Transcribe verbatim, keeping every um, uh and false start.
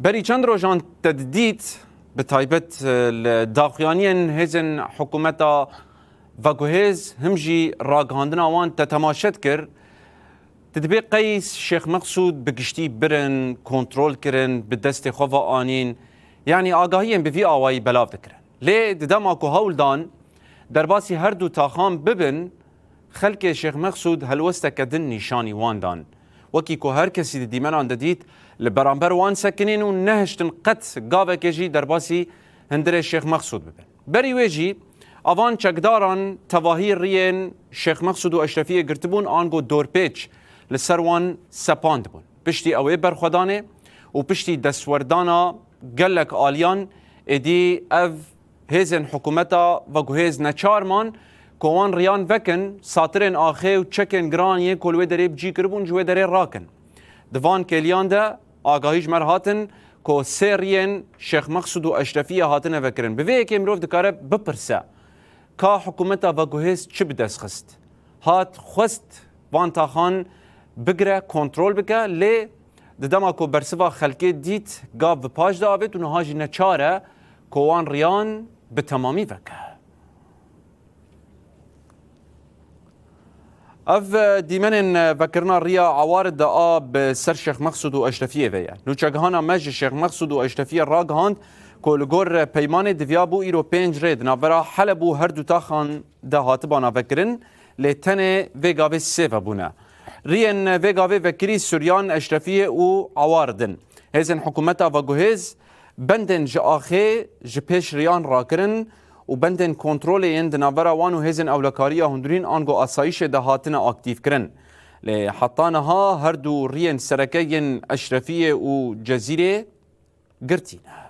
Berî çend rojan te didît, bi taybet, e, li daxuyaniyên hêzên hikûmeta veguhêz, him jî ragihandina wan te temaşe dikir, tu dibê qey Şêx Meqsûd bi giştî birin, kontrol kirin, bi destê xwe ve anîn, yanî agahiyên bi vî awayî belav dikirin. Lê di dema ku hewl dan derbasî her du taxan bibin, xelkê Şêx Mexsûd helwesteke din nîşanî wan dan. Wekî ku her kesî di dîmenan de dît, li beramber wan sekinîn û nehiştin qet gavekê jî derbasî hundirê Şêx Mexsûd bibin. Berî wê jî avan çekdaran tevahî riyên Şêx Mexsûd û Eşrefiyê girtibûn, ango dorpêç li ser wan sepandibûn. Piştî ew ê berxwedanê û piştî destwerdana gelek aliyan, êdî ev hêzên hikûmeta veguhêz neçar man ku wan riyan vekin, satirên axê û çekên giran yên ku li wê derê bi cî kiribûn, ji wê derê rakin. Di van kêliyan de agahî ji me re hatin ku sê riyên Şêx Mexsûd û Eşrefiyê hatine vekirin. Bi vê yekê mirov dikare bipirse, ka hikûmeta veguhêz çi bi dest xist? Hat xwest van taxan bigire, kontrol bike, lê di dema ku bersiva xelkê dît, gav bi paş de avêt û niha jî neçar e ku wan riyan bi temamî veke. Ev, e, dîmenên, e, vekirina riya Awarid de a bi ser Şêx Mexsûd û Eşrefiyê ve ye. Nûçegihana me ji Şêx Mexsûd û Eşrefiyê ragihand ku li gor, e, peymanê diviyabû îro pênc rê di navbera Heleb û her du taxan de hatibana vekirin, lê tenê vê gavê sê vebûne. Riyên vê gavê vekirî Suryan, Eşrefiyê û Awarid in. Hêzên hikûmeta veguhêz bendên ji axê ji pêş riyan rakirin û bendên kontrolê yên di navbera wan û hêzên ewlekariya hundirîn ango asayîşê de hatine aktîfkirin. Lê heta niha her du riyên sereke yên Eşrefiyê û Cezîrê girtî ne.